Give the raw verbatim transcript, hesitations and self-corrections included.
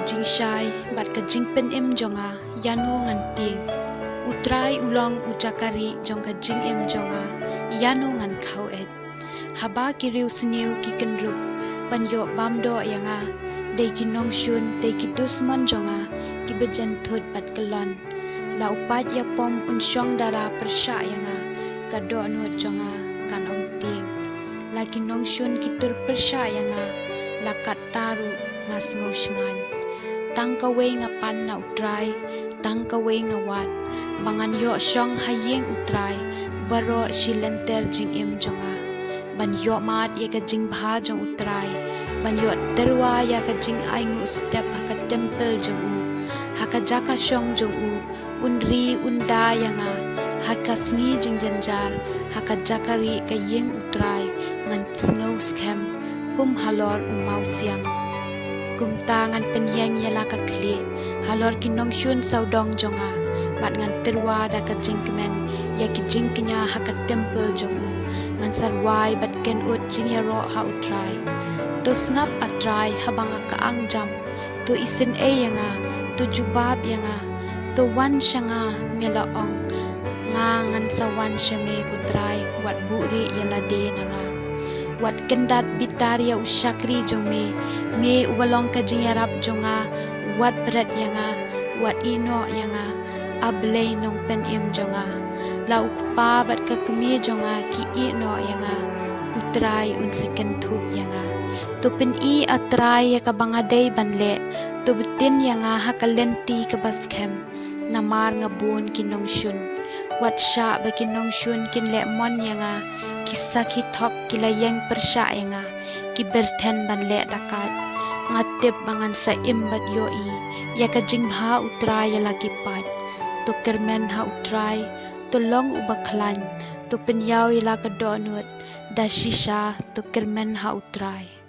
Jingshai bad ka jingpynim jong nga, ïano ngan tieng? U Trai u long u jakari jong ka jingim jong nga, ïano ngan khaw-et? Haba ki riewsniew ki kynrup ban ïoh bam doh ïa nga, dei ki nongshun, dei ki dusmon jong nga, kiba jynthut bad kyllon. La u paid ïapom un shong dara pyrshah ïa nga, ka dohnud jong nga kan ym tieng. La ki nongshun ki tur pyrshah ïa nga, la katta ruh nga sngew shngaiñ. Tang kawei nga pan na u Trai, tang kawei nga wad, ba ngan ïoh shong ha ïing u Trai baroh shi lynter jingim jong nga, ban ïoh mad ïa ka jingbha jong u Trai, ban ïoh tyrwa ïa ka jingainguh step ha ka templ jong u. Ha ka jaka shong jong u un ri un da ïa nga, ha ka sngi jingjynjar, ha ka jaka rieh ka ïing u Trai ngan sngew skhem kum halor u mawsiang. Kumta ngan pynïeng ïa la ka khlieh halor ki nongshun sawdong jong nga, bad ngan tyrwa da ka jingkmen ïa ki jingkñia ha ka templ jong u. Ngan sa rwai bad kynud jingïaroh ha u Trai. To sngap, A Trai, haba nga kyang jam. To isynei ïa nga, to jubab ïa nga, to wan sha nga, me la ong. Nga ngan sa wan sha me, ko Trai, wat buhrieh ïa lade na nga. Wat kyndat bitar ïa u shakri jong me, me uba long ka jingïarap jong nga, wat bret ïa nga, wat ïehnoh ïa nga, A Blei nongpynim jong nga. La u kpa bad ka kmie jong nga ki ïehnoh ïa nga, u Trai un sa kynthup ïa nga. To pyni, A Trai, ïa kaba nga dei ban leh, to btin ïa nga ha ka lynti kaba skhem. Namar nga bun ki nongshun. Wat shah ba ki nongshun kin leh mon ïa nga, ki sakhi thok ki la ïeng pyrshah ïa nga, ki byrthen ban leh dakaid. Nga tip ba ngan sa im bad ïohi ïa ka jingbha u Trai ïa la ki paid. To kyrmen ha u Trai, to long uba khlaiñ, to pynïaw ïa la ka dohnud, da shisha to kyrmen ha u Trai.